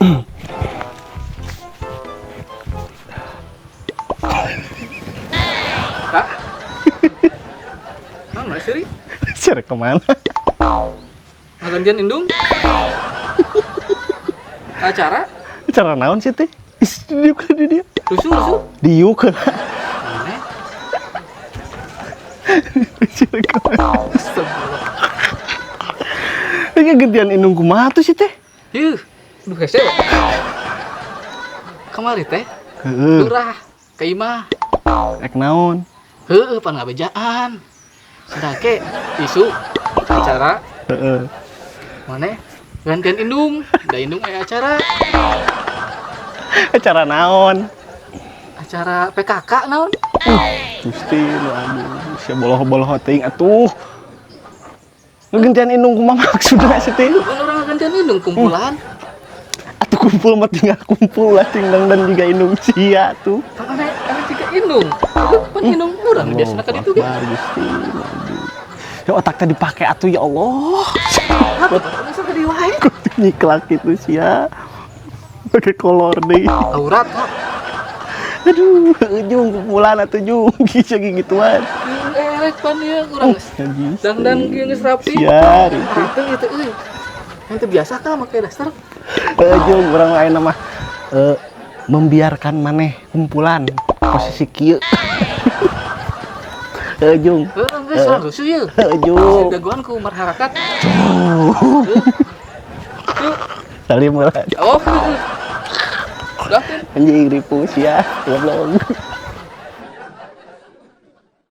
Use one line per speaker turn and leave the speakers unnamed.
Kak. Mana sih?
Cari kemana?
Ngagantian indung? Acara?
Cara naon sih teh? Ih, diuk di dia.
Rusuh, rusuh.
Diuk.
Mana?
Cari kemana?
Astagfirullah.
Ini gantian indung kumaha tuh sih teh?
Yuh, duh hese. Kamari teh,
Heeh.
lurah ka imah.
Ek naon?
Heueuh, pan ngabejaan. Sedake isu acara.
Heeh.
Mana gantian indung, da indung aya acara.
Acara naon?
Acara PKK naon?
Gusti nu aduh, sia boloho-boloho teuing atuh. Ngegantian indung kumaha maksudna sih teh?
Bukan orang gantian indung kumpulan.
Atuh kumpul mah tinggal kumpul lah tinggal dan juga indung sia tuh.
Kan aneh aneh juga indung. Pan indung urang biasana ka ditu ge.
Akbar, Gusti. Aduh. Ya otak teh dipake atuh, ya Allah.
Atuh bisa ka dieu wae.
Kudu nyiklak gitu sia. Pakai kolor deh.
Aurat, Kak.
Aduh, ujung kumpulan atuh jung bisa gituan.
Erek pan ieu urang geus dangdan kieu geus rapi.
Sia, itu.
Atuh itu euy. Yang teu biasa ka make daster.
Jung, urang lain mah membiarkan maneh kumpulan posisi kieu. Jung.
Heeh, geus lah rusuh ieu.
Jung.
Dagoan ku marharakat.
Salim lah.
Oh. Udah.
Anjing ripu sia, goblok.